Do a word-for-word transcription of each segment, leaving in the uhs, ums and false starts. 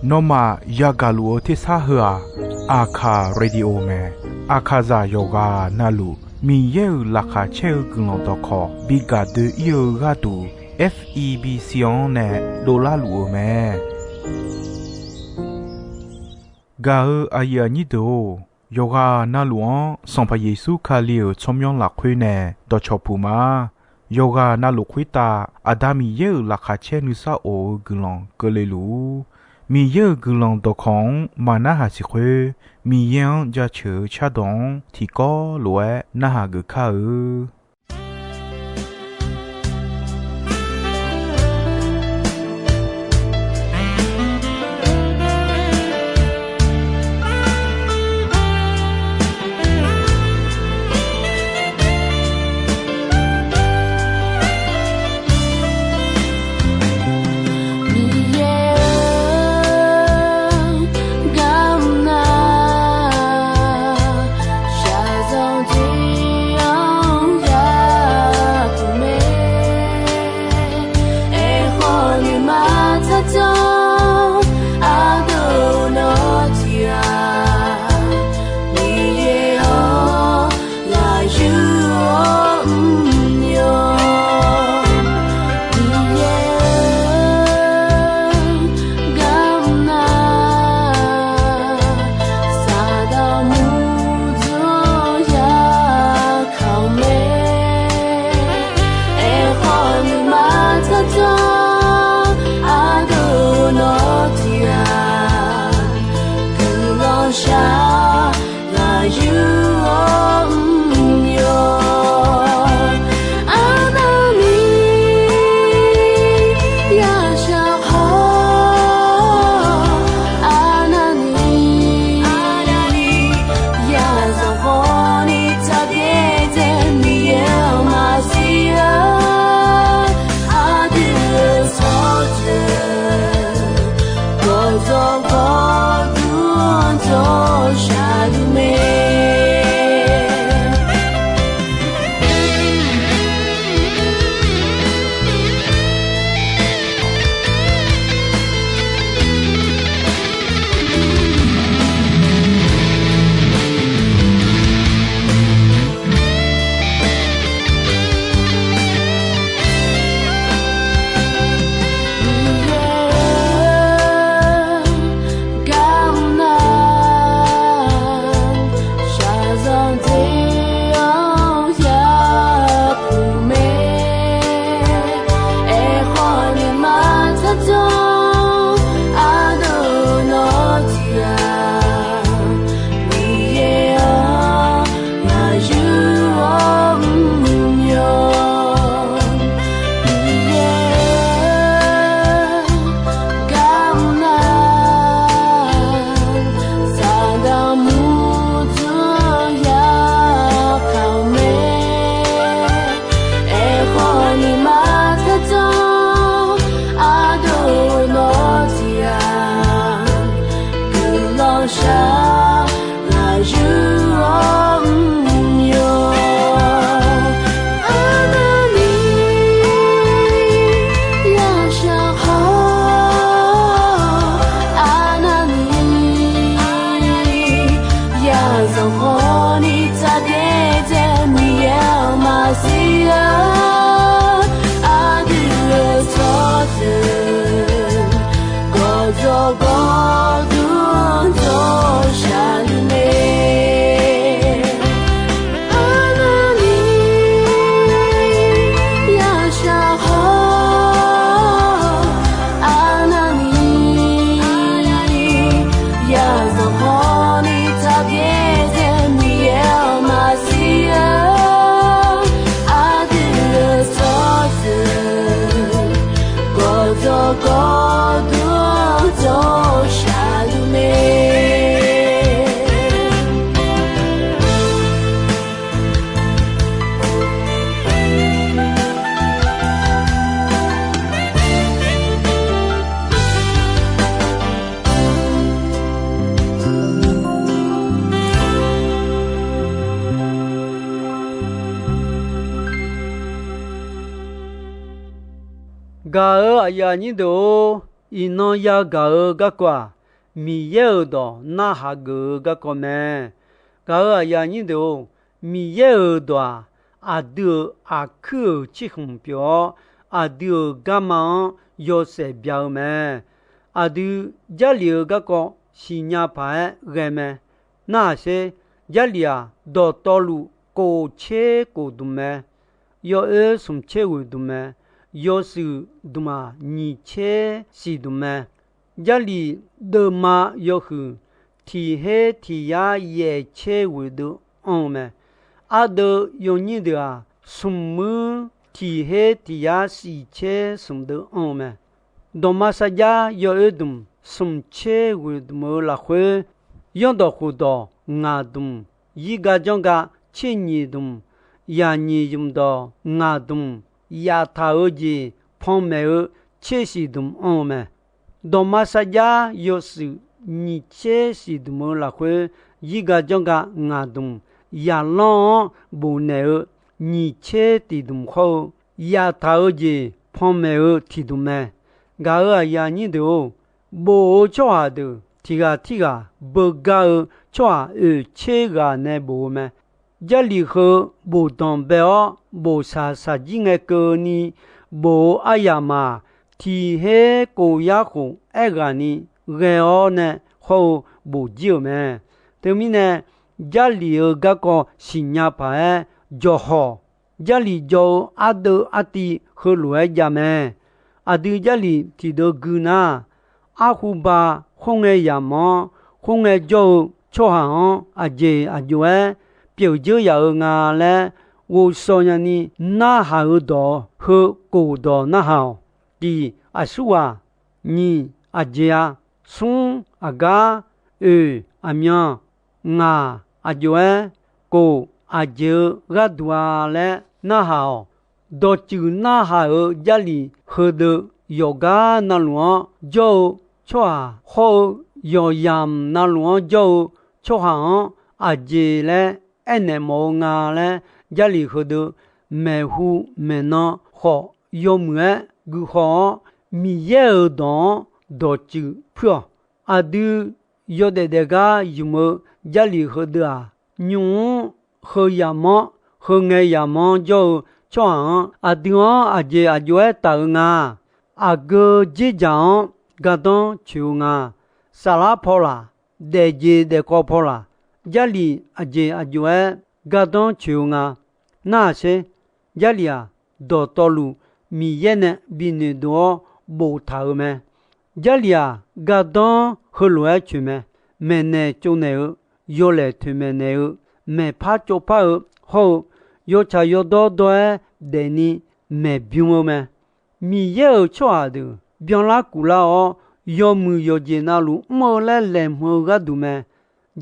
Nawmaf yagaq luf-eu tersar heu-aq, Aqkaq Radio mae. Aqkaqzaq yawqghaq navluf Miqyaer-euq laqkhaq caer-eu guiqlanq dawqkawq bi gaq doe-ir-eu gharduq, F E B C-anr nae dovlar luf-eu mae. Gaq-eu aqyuif aqnyir deuq-or, yawqghaq navluf-anr Sanqpaq Yeqsur Kali-euq tsawrmyanr lafkhoer nae dawqcawq puq ma. Yawqghaq navluf khoertav Aqda Miqyaer-euq laqkhaq caer nuisar of-eu guiqlanq keuvle luf-ur. Miqyaer-euq guiqlanq dawqkawq-anr maqnarhaq siq khoer, Miqyaer-anr jaceuq-eu cardawq-anr tiqkawv lof-aer narhaq geuf kar-eu. Miqyaer-or, garmr nar, shaqzanq tiq-anr yapuq mae. Aerkhawf nuima tsardzanr ardov nawr tiq-aq, Miqyaer-or, ghaq yur-awr mr-awr. Miqyaer-or, garmr nar, Saqdaq murdzanr ya kaq-eu mae. Aerkhawf nuima tsardzanr ardov nawr tiq-aq, guiqlanq shaq ghaq yur-awr mr-awr. Arnavni yashaq khawf, arnavni yazanq khawfni tsaqbyaer dzae Miqyaer-anr maqsiq-a. Aqdui-euq tsawrjeuq gawqdzawq gawqdmr dawq shaqluf mae. Miqyaer-or, garmr nar, shaqzanq tiq-anr yapuq mae. Aerkhawf nuima tsardzanr ardov nawr tiq-aq, Miqyaer-or, ghaq yur-awr mr-awr. Miqyaer-or, garmr nar, Saqdaq murdzanr ya kaq-eu mae. Aerkhawf nuima tsardzanr ardov nawr tiq-aq, guiqlanq shaq ghaq yur-awr mr-awr. Arnavni yashaq khawf, arnavni yazanq khawfni tsaqbyaer dzae Miqyaer-anr maqsiq-a. Aqdui-euq tsawrjeuq gawqdzawq gawqdmr dawq shaqluf mae. Arnavni yashaq khawf, arnavni yazanq khawfni tsaqbyaer dzae Miqyaer-anr maqsiq-a. Aqdui-euq tsawrjeuq gawqdzawq gawqdmr dawq shaqluf mae. Gaq-eu aqyuif aqnyir deuq-or, Iqnan yagaq-eu garkawv-aq, Miqyaer-euq dawq narhaq geuf-eu garkawv mae. Gaq-euq aqyuif aqnyir deuq-or, Miqyaer-euq dawq-aq, aqdui-euq aqkuir-euq cirkhmq pyeuf-awr, aqdui-euq garma-anr yawshaef bya-eu mae. Aqdui Jarlif-eu garkawv siqnya paq-aer ghae mae. Narhaq sher, Jarlif-aq, dawqtawvluf kof tser kof dmq mae. Yawoer smq tser ghoeq dmq mae. Yawshuif dmq-aq, nyiq tser shiq dmq mae. Jarlif deuvma yawhuiq tiq her tiq yar yaef tser ghoeq deuv anr-eu mae. Ardeuv yawnyir deuq-aq, smq muir tiq her tiq yar shif tser smq deuv anr-eu mae. Dawqma sarjax yawoer dmq smq tser ghoeq dmq-eu lafkhoer, yanrdawq khofdawq ngaq dmq, yirga janrga tser nyiq dmq, yaqnyiq zmqdawq ngaq dmq, yaftaq-eu jeq panmaeq-eu tser shiq dmq anr-eu mae. Dawqma sarjax yawshuif nyiq tser shiq dmq-eu lafkhoer, yirga janrga ngaq dmq, yaqlanr-anr bofnaeq-eu nyiq tser tiq dmq khawr-eu, yaftaq-eu jeq panmaeq-eu tiq dmq mae. Gaq-euq aqyuif aqnyir deuq-or, bof-eu tsawrhaq deuq tiq ghaq tirghaq beugar-eu tsawrhaq oeq tser ghaq nae bof-eu mae. Jarlif heu bofdanq bae-awr, bof shaqshaq jir ngae keuvni bof-eu aryamq-aq, tiq her kof yar khof aerghaqni ghae-awr nae hawr-eu bof jir-euq mae. Teumirnae, Jarlif-eu garkawv siqnya paq-aer jawqhawq, Jarlif jawr-eu ardeuv artiv heulof-aer jav mae. Aqdui Jarlif tiqdeuv gui nar, arhuba khoerngae yamq-anr, khoerngae jawr-eu tsawrhaq-anr aqjeq aqjox-aer pyeuf dzeur yaf-eu nga laer ghovshaw nyani narhaq-eu dawq heu kof dawq narhaq-awq. Tiq, aqsurghaq. Nyiq, aqjeq-a. Smr, aqgar. Oeq, aqmyan. Ngaq, aqjox-aer. Kof, aqjeq-eu gharduq-a laer narhaq-awq. Dawqtsuif narhaq-euq Jarlif heudeuv yawqgar navluf-anr jawr-eu tsawrhaq hawr-eu, yawqyamq navluf-anr jawr-eu tsawrhaq-anr aqjeq laer aernaeq mawf-eu nga laer, Jarlif heudeuv maeqhu maeqnan khawf yawmuiq-aer guihaw-awr, Miqyaer-euq dawq-anr dawqtsuif puir-awq. Aqdui yawdaef daefgar ymq-eu Jarlif heudeuv-aq, nymq-mr heu yamq-anr, heu ngae yamq-anr jawr-eu tsawrhaq-anr aqdui-anr aqjeq aqjox-aer taf-eu nga. Aqgeu dzerdzaq-anr gardanr coeq-eu nga. Saflar paw laq, daefjeq daefkawv paw laq, Jarlif aqjeq aqjox-aer gardanr coeq-eu nga. Narhaq sher, Jarlif-aq, dawqtawvluf Miqyaer nae binoeqdov-awr boftaq-euq mae. Jarlif-aq, gardanr heulof-aer coeq mae. Maeqnaeq tsovnaeq-eu, yawlaeq toeqmaeq naeq-eu, maeqpar tsovpar-eu hawr-eu, yawtsaq yawdawr dawr-aer daefni maeqbym-eu mae. Miqyaer-euq tsawrhaq deuq byanlar kuflar-awr, yawmuiq yawqjeq navluf mr-eu laer laeqhmq-eu gharduq mae.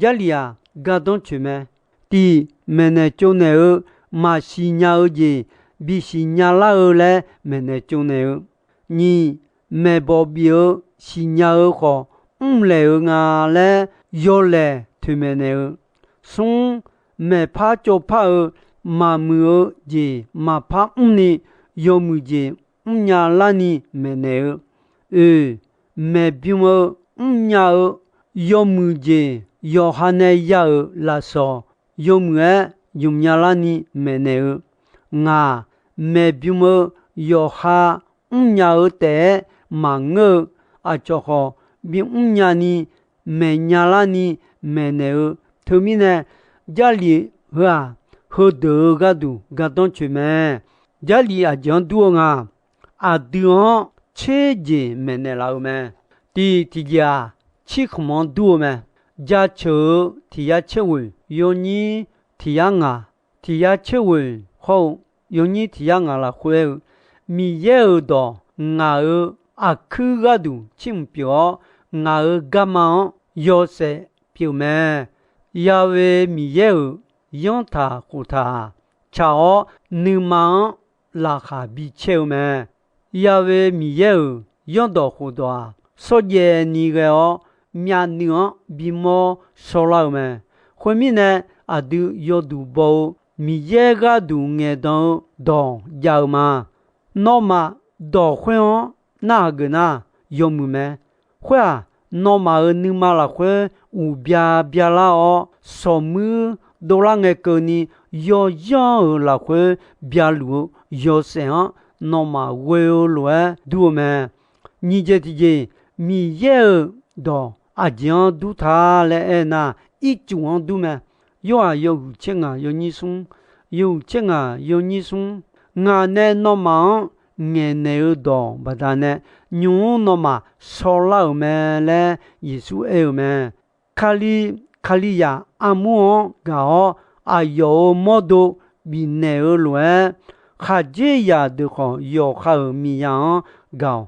Jarlif-aq, gardanr coeq mae. Tiq, maeqnaeq tsovnaeq-eu, maqsiq nya-eu jeq bisiq nya lar-eu laer maeqnaeq tsovnaeq-eu. Nyiq, maeqbawq bif-eu siqnya-eu khawf mrlaeq-eu nga laer yawlaeq toeqmaeq naeq-eu. Smr, maeqpar tsovpar-eu, maqmuiq-eu jeq maqpar mrni, yawmuiq jeq mrnya larni maeqnaeq-eu. Oeq, maeqbym-eu mrnya-eu, yawmuiq jeq yawqha nae ya-euq lafsawq yawmuiq-aer ymqnya larni maeqnaeq-eu. Ngaq, maeqbym-eu yawqha mrnya-eu taef-aer maqngeur-eu, aqcawq khawf bimr nyani maeqnya larni maeqnaeq-eu. Teumirnae, Jarlif heu-aq, heudeuq-eu gharduq gardanr coeq mae. Jarlif aqjeq-anr dur-eu nga. Aqdui-anr tser jeq maeqnaeq laf-eu mae. Tiq, tiqjeq-aq, cirkhmq-anr dur-eu mae. Jaceuq-eu tiq yar tser ghoeq, yawnyir tiq yar ngaq, tiq yar tser ghoeq hawr-eu yawnyir tiq yar ngaq lafkhoer-eu, Miqyaer-euq dawq ngaq-euq aqkuir gharduq cirmq pyeuf-awr, ngaq-euq garma-anr yawshaef pyeuf mae. Yawe Miqyaer-euq yanrtaq khoftaq-aq, tsaq-awr nuima-anr laqkhaq bicaer-eu mae. Yawe Miqyaer-euq yanrdawq khofdawq-aq, shawrjaev ni ghae-awr, myavnuiv-anr bimawr shawrlar-eu mae. Khoermirnae, aqdui yawduq baw-eu Miqyaer gharduq ngaeqdan-eu dawq jav-eu ma. Nawmaf dawq khoer-anr narhaq geuf nar, yawmuiq mae. Khoer-aq, nawmaf-euq nuima lafkhoer uqbya byalar-awr, sawqmuir dovlar ngae keuvni, yawzanr-euq lafkhoer byaluf-eu yawshaef-anr nawmaf ghoe-eu lof-aer dur-eu mae. Nyiq jeq tiqjeq, Miqyaer-euq dawq aqjeq-anr dur ta laer aernar, ircuf-anr dur mae. Yorhaq yawhuiq tser ngaq yawnyir smr, yawhuiq tser ngaq yawnyir smr, ngaq nae nawmaf-anr ngaeqnaeq-eu dawq baqdanae, nymq-mr nawmaf shawrlar-euq mae laer Yeqsur aer-eu mae. Kali, Kalizaq armur-anr gaq-awr, aqyawf-euq mawrdo bifnaeq-eu lof-aer, khaqdzerzaq deuq khawf yawqha-euq miqzaq-anr gaq-awq.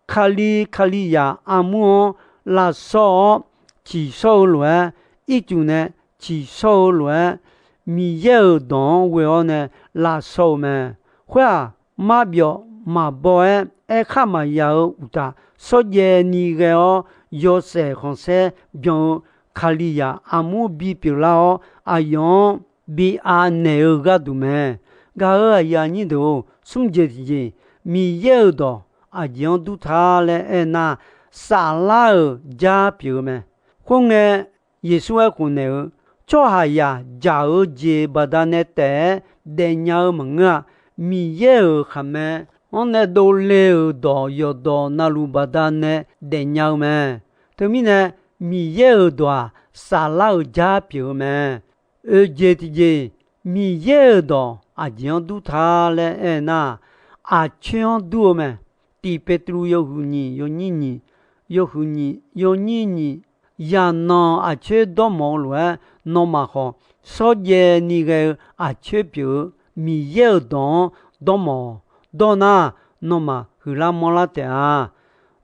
Kali, Kalizaq armur-anr lavshawr-awr tsiqshawr-eu lof-aer, ircuf nae tsiqshawr-eu lof-aer, Miqyaer-euq dawq-anr ghoe-awr nae lavshawr-eu mae. Khoer-aq, marbyawf maqbaw-aer aerkhar maqya-eu uqtaf, shawrjaev ni ghae-awr yawshaef khanqsaer byan-eu Kalizaq armur bipyeuf lar-awr, aqyawf-anr bi anaeq-eu gharduq mae. Gaq-euq aqyuif aqnyir deuq-or, smr jeq tiqjeq, Miqyaer-euq dawq aqjeq-anr dur ta laer aernar, saflar-euq jar pyeuf-eu mae. Khoerngae, Yeqsur aerkhof naeq-eu, tsawrhaqzaq jaq-eu jeq baqdanae taef-aer daefnya-eu maqngeur-a. Miqyaer-euq khaqmae-anr nae dovle-euq dawq yawqdawq navluf baqdanae daefnya-eu mae. Teumirnae, Miqyaer-euq dawq-aq, saflar-euq jar pyeuf-eu mae. Oeq jeq tiqjeq, Miqyaer-euq dawq aqjeq-anr dur ta laer aernar, aqcoer-anr dur-eu mae. Tiq Petru yawhuiq nyiq yawnyir nyiq, yawhuiq nyiq yawnyir nyiq, yaqnanq aqcoer dawrmawf-eu lof-aer, nawmaf khawf shawrjaev ni ghae-eu aqcoer pyeuf-eu Miqyaer-euq dawq-anr dawrmawf-awq. Dawr nar, nawmaf huiqlar manrlar taef-a.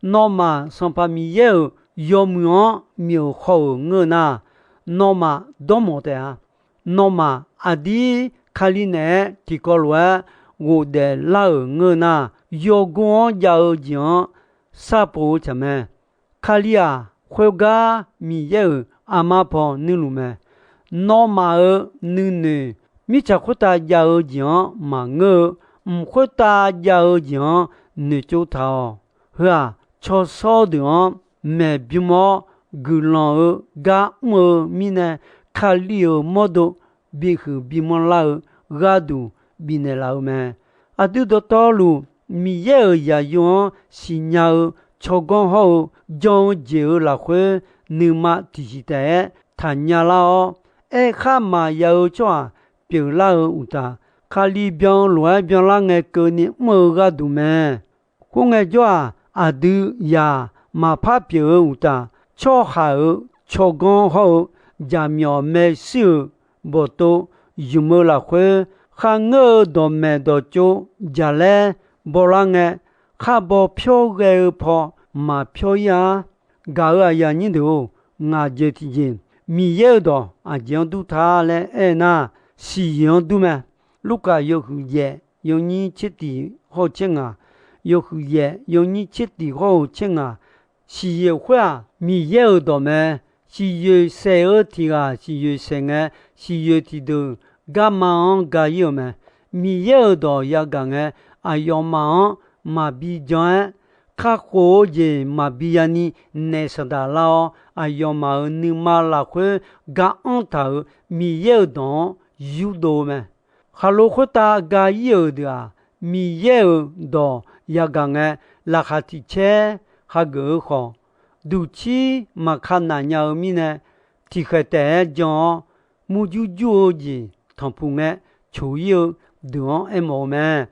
Nawmaf Sanqpaq Miqyaer-euq yawmuiq-anr miq-euq khawr-euq ngeur nar, nawmaf dawrmawf taef-a. Nawmaf aqdir Kali naeq-aer tiqkawv lof-aer ghofdaef lar-euq ngeur nar, yawgor-anr jav-eu jeq-anr sharpov-eu tsaq mae. Kali-aq, khoergar Miqyaer-euq armar paw nuirluf mae. Nawmaf-euq nuinoeq mirtsaq khoertav jav-eu jeq-anr maqngeur-eu, mq khoertav jav-eu jeq-anr noeqtsov taq-awq. Heu-aq, tsawrshawr deuq-anr maeq bym-awr guiqlanq-eu gar mr-eu mirnae, Kali-euq mawrdo bihuiq bimanr lar-eu gharduq bifnaeq laf-eu mae. Aqdui dawqtawvluf, Miqyaer-euq zaqyo-anr siqnya-eu tsawrganr hawr-eu jan-eu jeq-euq lafkhoer, nuima tiqsiq taef-aer taqnya lar-awr, aerkhar maqya-eu tsawrhaq pyeuflar-eu uqtaf, Kali byan-eu lof-aer byanlar ngae keuvni mr-eu gharduq mae. Khoerngae jawr-aq, aqdui zaq maqpar pyeuf-eu uqtaf, tsawrhaq-euq tsawrganr hawr-eu jaqmyawf maershuir-euq bawqtov zmq-eu lafkhoer, kharngeur-eu dawqmaeq dawqtsov jaqlaer bawlar ngae, khar baw pyawr ghae-eu paw maqpyawr ir-ar. Gaq-euq aqyuif aqnyir deuq-or, ngaq jeq tiqjeq, Miqyaer-euq dawq aqjeq-anr dur ta laer aernar, siqyoeq-anr dur mae. Lurkaf yawhuiq yaef yawnyir tser tiq hawr-eu tser ngaq, yawhuiq yaef yawnyir tser tiq hawr-eu tser ngaq, siqyoeq khoer-aq, Miqyaer-euq dawq mae. Siqyoeq saeq-eu tiq ghaq siqyoeq saeq ngae, siqyoeq tiqdeuq garma-anr ga ir-euq mae. Miqyaer-euq dawq yagaq ngae, aqyawfmaf-anr maqbi jan-aer, kakhof-eu jeq maqbi yani naef saqdaq lar-awr, aqyawfmaf-euq nuima lafkhoer ga-anr taq-euq Miqyaer-euq dawq-anr yurdov-eu mae. Khaqlo khoertav ga ir-euq deuq-aq, Miqyaer-euq dawq yagaq ngae, laqkhaq tiqcaer hageuf-eu khawf, duqcir maqka naf nya-eu mirnae, tiqkhaeq taef-aer jan-awr, murjur jur-eu jeq tanqpuq ngae coq ir-eu deuq-anr aermawf-eu mae.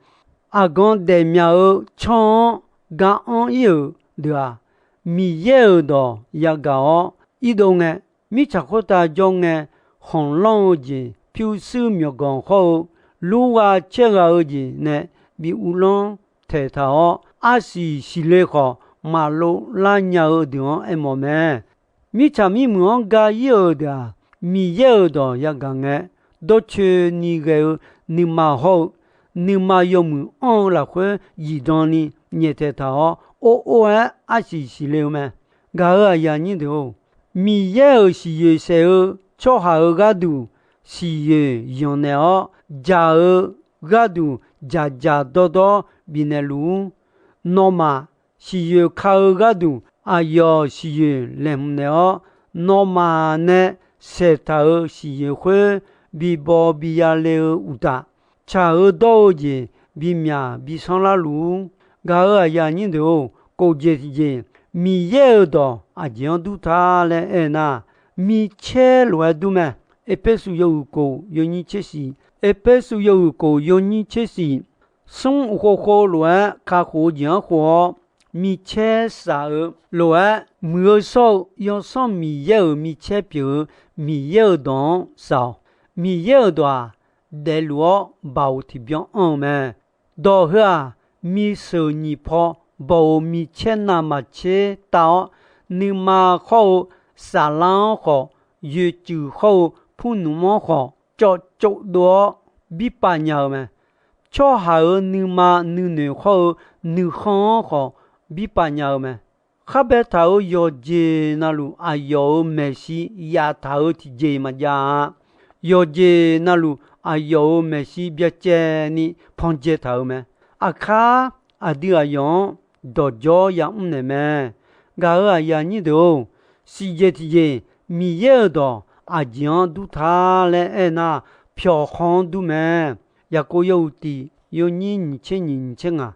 Aqgan daefmyaq-eu tsanr-anr ga-anr ir-euq deuq-aq, Miqyaer-euq dawq yagaq-awr irdov ngae, mirtsaq khoertav jawr ngae, khanqlanr-eu jeq, pyurshuir myawqganq hawr-eu lurgha caergha-eu jeq nae bi uvlanr taeqtaq-awr, arsiq siqle khawf maqlov lar nya-eu deuq-anr aermawf mae. Mirtsaq mirmuiq-anr ga ir-euq deuq-aq, Miqyaer-euq dawq yagaq ngae, dawrcoeni ghae-eu nuima hawr-eu, nuima yawmuiq anr-eu lafkhoer zifdan ni nyaeftaeq taq-awr, or or-aer arsiq siqle-eu mae. Gaq-euq aqyuif aqnyir deuq-or, Miqyaer-euq siqyoeq saef-eu tsawrhaq-euq gharduq siqyoeq yanqnaeq-awr, jaq-eu gharduq dzaqdzaq dawrdawr bifnaeq luf-ur. Nawmaf siqyoeq ka-eu gharduq aqyawf siqyoeq laeqhmq naeq-awr, nawmaf nae saeqtaq-euq siqyoeq khoer bibaw bi yale-eu uqtaf, tsaq-eu dawr-eu jeq bimyaq bi sanrlar luf-ur. Gaq-euq aqyuif aqnyir deuq-or, kof jeq tiqjeq, Miqyaer-euq dawq aqjeq-anr dur ta laer aer nar, micaer lof-aer dur mae. Erpersu yawhuiq kof yawnyir tser shif, Erpersu yawhuiq kof yawnyir tser shif, smr uqkhov khov lof-aer kakhof-eu jeq-anr khof-awr, micaer shaq-eu lof-aer, muiq-eu shawr-eu Yawsanr Miqyaer-euq micaer pyeuf-eu Miqyaer-euq dawq-anr shaq-awq. Miqyaer-euq dawq-aq, daefluf-awr baoq tiqbyan anr-eu mae. Dawq heu-aq, miseuq nyiq paw baw-euq micaer navmaqtser tav-awr, nuima khawr-eu saflar-anr khawf, yoeqcuiv khawr-eu purnmr-anr khawf, cawv tsov dov-awr birpav nya-eu mae. Tsawrhaq-euq nuima nuinoeq khawr-eu nuikhanr-anr khawf, birpav nya-eu mae. Khar baetaq-euq yawqjeq navluf aqyawf-euq maeqshi yaftaq-euq tiqjeq maqjav-a. Yawqjeq navluf aqyawf-euq maeqshi byacaevni pandzae taq-euq mae. Aqkar aqdui aqyawf-anr dawqjawr yamr naeq mae. Gaq-euq aqyuif aqnyir deuq-or, siqjeq tiqjeq, Miqyaer-euq dawq aqjeq-anr dur ta laer aernar, pyawqkhanq-anr dur mae. Yaqkov yawhuiq tiq yawnyir nyiq tser nyiq nyiq tser ngaq,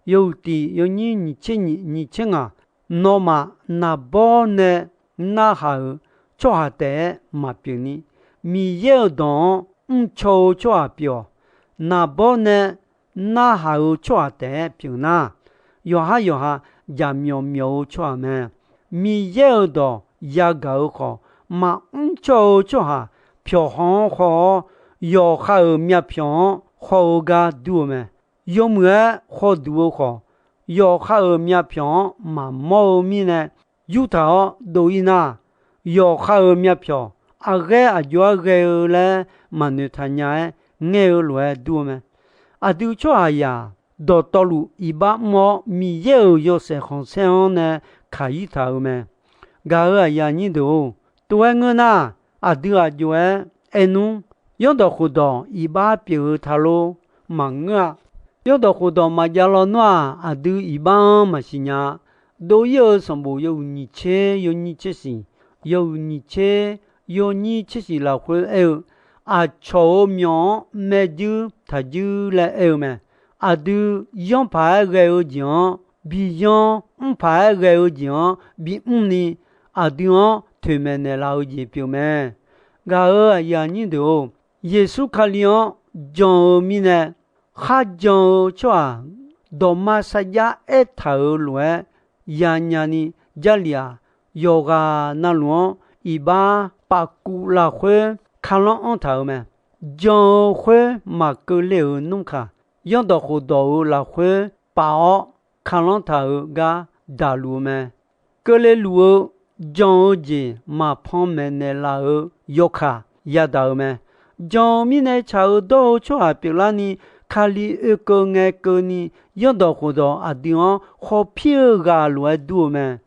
yawhuiq tiq yawnyir nyiq tser nyiq nyiq tser ngaq, nawmaf naqbawr nae narhaq-euq tsawrhaq taef-aer maqpyeuf ni, Miqyaer-euq dawq-anr mrcaw-eu tsawrhaq pyeuf-awq. Naqbawr nae narhaq-euq tsawrhaq taef-aer pyeuf nar, yawqhar yawqha jaqmyawf myawf-eu tsawrhaq mae. Miqyaer-euq dawq yagaq-eu khawf, maqmr caw-eu tsawrhaq pyawqkhanq-anr khawr-awr, yawqha-euq myavpyawq-anr khawr-eu gar dur-eu mae. Yawmuiq-aer khawduq-eu khawf, yawqha-euq myavpyawq-anr maqmawr-eu mirnae yurtaq-awr dov-ir nar, yawqha-euq myavpyawq aqghaer aqjox-aer ghae-eu laer maqnoeq taq nya-aer ngaer-eu lof-aer dur-eu mae. Aqdui tsawrhaqzaq dawqtawvluf iqbax mr-awr, Miqyaer-euq yawshaef khanqsaer-anr nae kaq-ir taq-euq mae. Gaq-euq aqyuif aqnyir deuq-or, tov-aer ngeur nar, aqdui aqjox-aer aernmr, Zanrdawq khofdawq iqbax pyeuf-eu ta lor, maqngeur-a. Zanrdawq khofdawq maqjav lawnmr-aq, aqdui iqbax-anr maqsiq nya-a. Dov-ir-eu sanqbof yawhuiq nyiq tser yawnyir tser shiq, yawhuiq nyiq tser yawnyir tser shiq lafkhoer aer-eu, aqcawq-euq myawq-anr maerjuir taqjuir laer aer-eu mae. Aqdui yanr paq-aer ghae-eu jeq-anr bi yanr, mr paq-aer ghae-eu jeq-anr bi mr ni, aqdui-anr toeqmaeq naeqlaf-eu jeq pyeuf mae. Gaq-euq aqyuif aqnyir deuq-or, Yeqsur Kali-anr jan-eu mirnae, kharjan-eu tsawrhaq dawqma sarjax aertaq-euq lof-aer yanya ni, Jarlif-aq, yawqghaq navluf-anr iqbax pafkuv lafkhoer kalanr anr taq-euq mae. Jan-eu khoer maqkeuvle-euq nmr kaq, Zanrdawq khofdawq-euq lafkhoer paf-awr kalanr taq-euq gar daqluf-eu mae. Keuvle luf-eu jan-eu jeq maqpan maeqnaeq laf-euq yawkaq yadaq-euq mae. Jan-eu mirnae tsaq-eu dawr-eu tsawrhaq pyeuflarni, Kali oekeuv ngae keuvni, Zanrdawq khofdawq aqdui-anr hawpir-eu ghaq lof-aer dur-eu mae.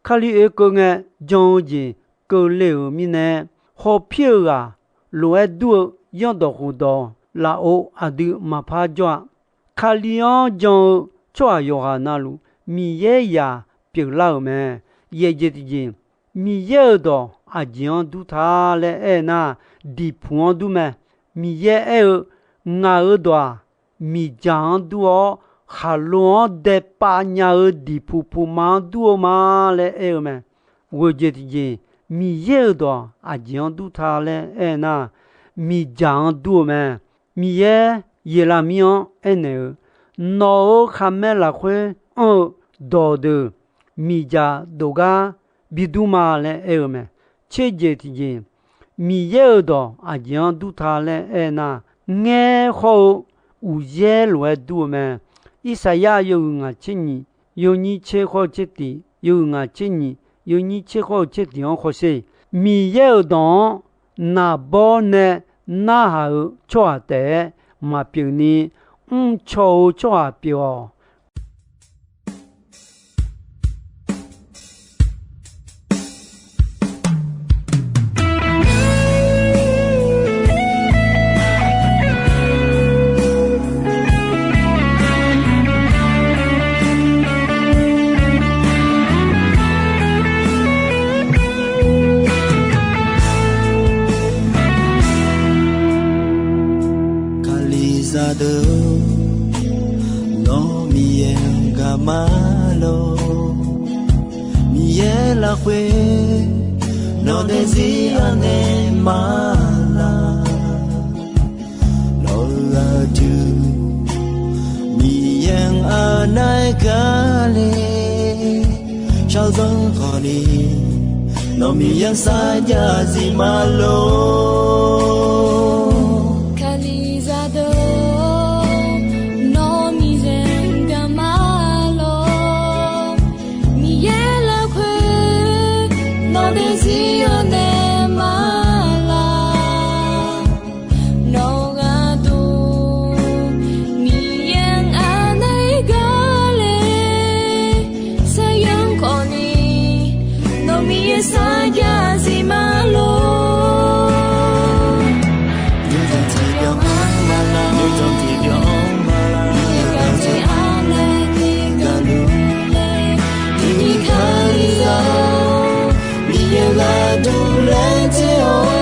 Kali oekeuv ngae jan-eu jeq keuvle-euq mirnae, hawpir-eu ghaq lof-aer dur-eu Zanrdawq khofdawq lafov aqdui maqpar jawr-a. Kali-anr jan-eu tsawrhaq yawqghaq navluf Miqyaer zaq pyeuflar-euq mae. Yaeq jeq tiqjeq, Miqyaer-euq dawq aqjeq-anr dur ta laer aer nar, diqpuq-anr dur mae. Miqyaer aer-eu, Ngaq-euq dawq-aq, miqdzaq-anr dur-awr, khaqlo-anr daepav nya-eu diqpuq puqma-anr dur-eu ma laer aer-eu mae. Ghoeq jeq tiqjeq, Miqyaer-euq dawq aqjeq-anr dur ta laer aer nar, miqdzaq-anr dur-eu mae. Miqyaer Yeqlaqmir-anr aernaeq-eu, Nawq-euq khaqmae lafkhoer anr-eu dawqdeuq miqdzaq dov gar bidur ma laer aer-eu mae. Tser jeq tiqjeq, Miqyaer-euq dawq aqjeq-anr dur ta laer aer nar, ngaer hawr-eu uqyaer lof-aer dur-eu mae. Irsaqyar yawhuiq ngaq tser nyiq, yawnyir tser khawr-eu tser tiq, yawhuiq ngaq tser nyiq, yawnyir tser khawr-eu tser tiq-anr hawsher. Miqyaer-euq dawq-anr naqbawr nae narhaq-eu tsawrhaq taef-aer maqpyeuf ni, mrcaw-eu tsawrhaq pyeuf-awq. lafkhoer nawq daefzir anaeq ma laq. Nawq-euq aqdui Miqyaer-anr anaeq gar le, shaqzanr khawfni nawq Miqyaer sarjax zif ma lor. Kalizaq deuq-or, nawq Miqyaer-anr gaq ma lor. Miqyaer lafkhoer nawq daefzir anaeq ma laq. Nawq gharduq Miqyaer-anr anaeq gar le, shaqzanr khawfni nawq Miqyaer sarjax zif ma lor. Nuijan tiqbyan-anr ma laq, nuijan tiqbyan-anr ma laq, Miqyaer gaqjeq anaeq ni gaqluf le. Tiqni Kalizaq-or, Miqyaer gharduq laejae-awr,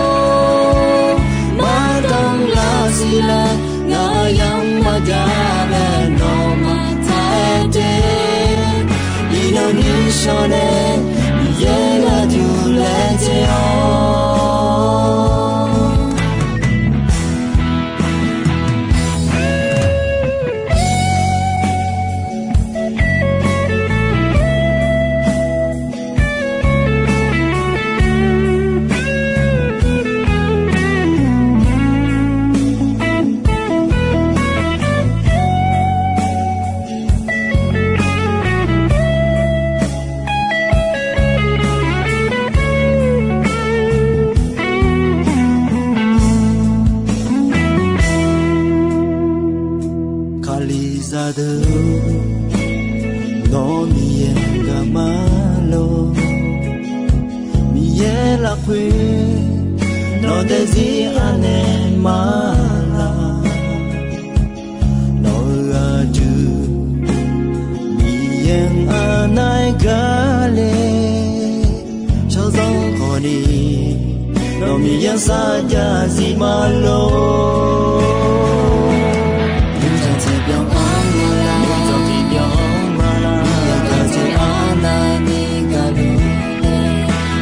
mardanq lar siqlar, ngaq-euq yamq maqjav laer nawmaf taq-aer de. Iqnan ni shawr nae Miqyaer gharduq laejae-awr. Kalizaq deuq, nawr Miqyaer gaq ma lor. Miqyaer lafkhoer nawq daefzir anaeq ma laq. Nawq-euq aqdui Miqyaer-anr anaeq gar le, shaqzanr khawfni nawq Miqyaer-anr sarjax zif ma lor. Nuijan tiqbyan-anr ma laq, nuijan tiqbyan-anr ma laq, Miqyaer gaqjeq anaeq ni gaqluf le.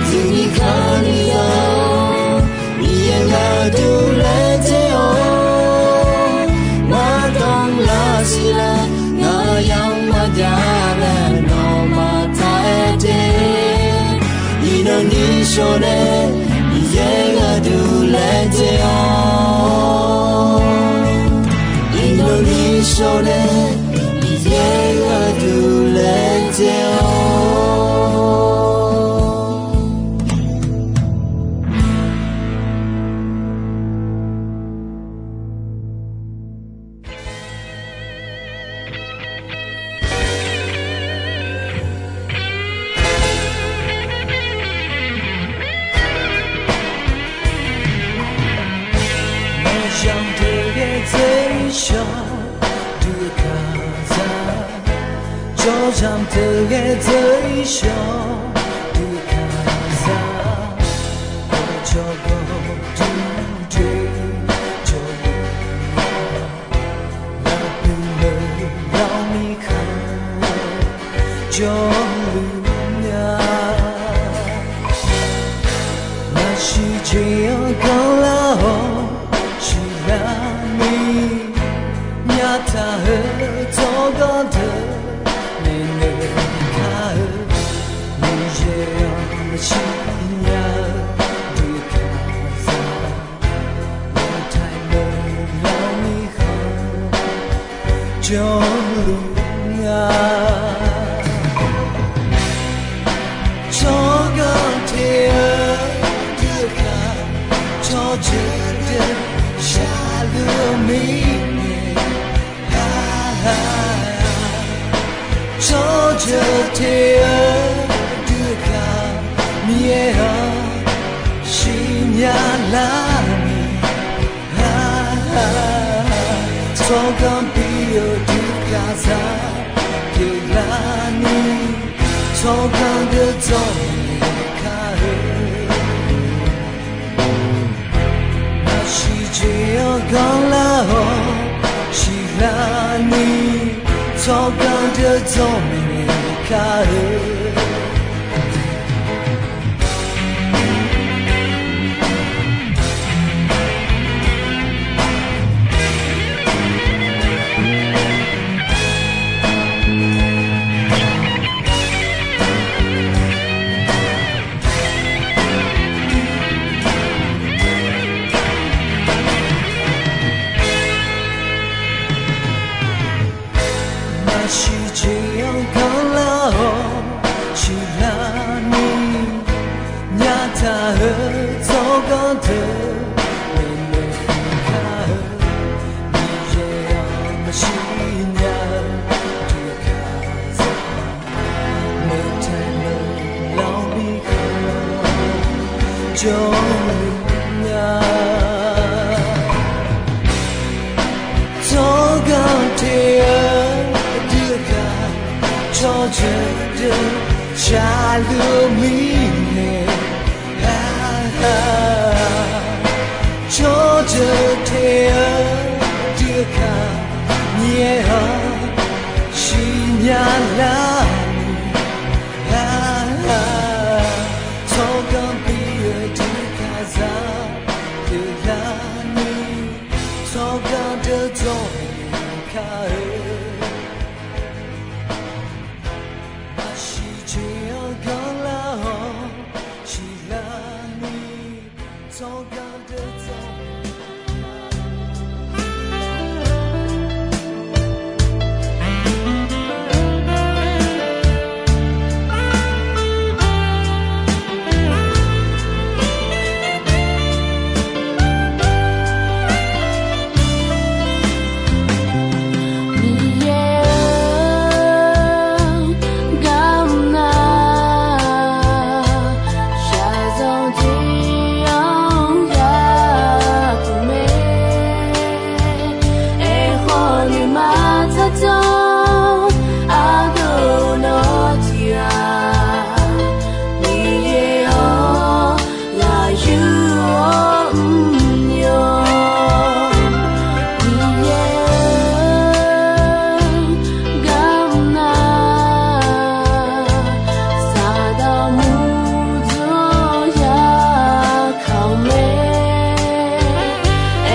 Tiqni Kalizaq-or, Miqyaer gharduq laejae-awr, mardanq lar siqlar, ngaq-euq yamq maqjav laer nawmaf taq-aer de. Iqnan ni shawr nae Miqyaer gharduq laejae-awr. Iqnan ni shawr nae Miqyaer gharduq laejae-awr. Nawq zanq teughaq dzerzaq, dui kalizaq. Tsawrhaq zanq teughaq dzerzaq, dui kalizaq. Dawqcawq gawqdui dui, jawrluf-a. Lafpuq meuq lawr mirkhanq-eu jawrluf-a. Naqsiq jeq-anr ganrlar-awr siqlar ni, myavtaq-eu tsawrganr deuq naeq naeq kar-eu, Miqyaer-anr maqsiq nya-eu dui kalizaq. Lawqtaiq meuq lawr mirkhanq-eu jawrluf-a. Tsawrganr te-eu dui kalizaq, tsawrjeuq deuq shaqluf-eu mirnae, tsawrjeuq te-eu dui kalizaq, Miqyaer-anr siqnya lar ni, tsawrganr bi-eu dui kalizaq pyeuflar ni, tsawrganr deuq dzawrnaeq kar-eu. Naqsiq jeq-anr ganrlar-awr siqlar ni, tsawrganr deuq dzawrnaeq kar-eu. yawmuiq nar, tsawrganq te-eu aqdui-eu kaq, tsawrjeuq deuq shaqluf mirnae, tsawrjeuq te-eu aqdui-eu kaq, Miqyaer-anr siqnya larni, tsawrganq bi-eu aqdui kaq za pyeuflarni, tsawrganq deuq dzawr-eu kar-eu, aqsiq jeq-anr ganrlar-awr siqlarni, tsawrganq deuq dzawr-eu Miqyaer-anr garmr nar, shaqzanq jeq-anr yaduq mae. Aerkhawf nuima tsardzanr ardeuv nawr tiq ghaq, Miqyaer-anr ghaq yur-awr mr-awr, Miqyaer-anr garmr nar, Saqdaq murdzanr ya kaq-eu mae.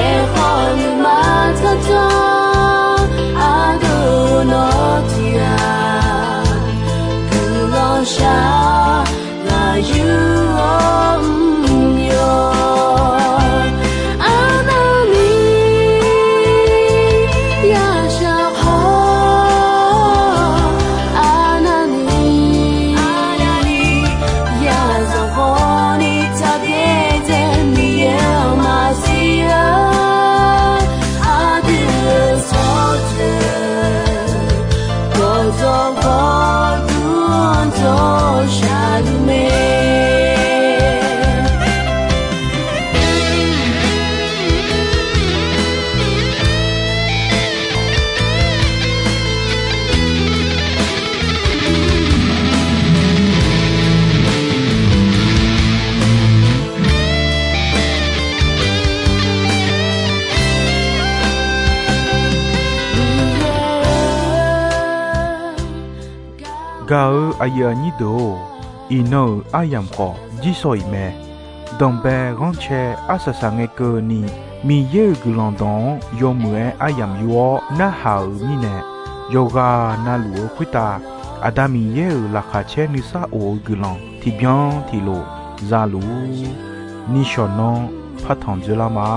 Aerkhawf nuima tsardzanr ardeuv nawr tiq ghaq, guiqlanq shaq ghaq yur-awr mr-awr, arnavni yashaq khawf, arnavni yazanq khawfni tsaqbyaer dzae Miqyaer-euq maqsiq-a. Aqdui-euq tsawrjeuq gawqdzawq gawqdmr-anr dzawr shaqluf mae. Gaq-eu aqyuif aqnyir deuq-or, iqnan-euq aryamq khawf jirshaw-iq mae. Danqbae ghanrcae arsaq saq ngae keuvni, Miqyaer-euq guiqlanq dawq-anr yawmuiq-aer aryamq yur-awr narhaq-euq mirnae, yawqghaq navluf-eu khoertav Aqda Miqyaer-euq laqkhaq caer nuisar of-eu guiqlanq tiqbyan tiqlof za luf-ur. Nishawq nanr partanq dzoerlar ma.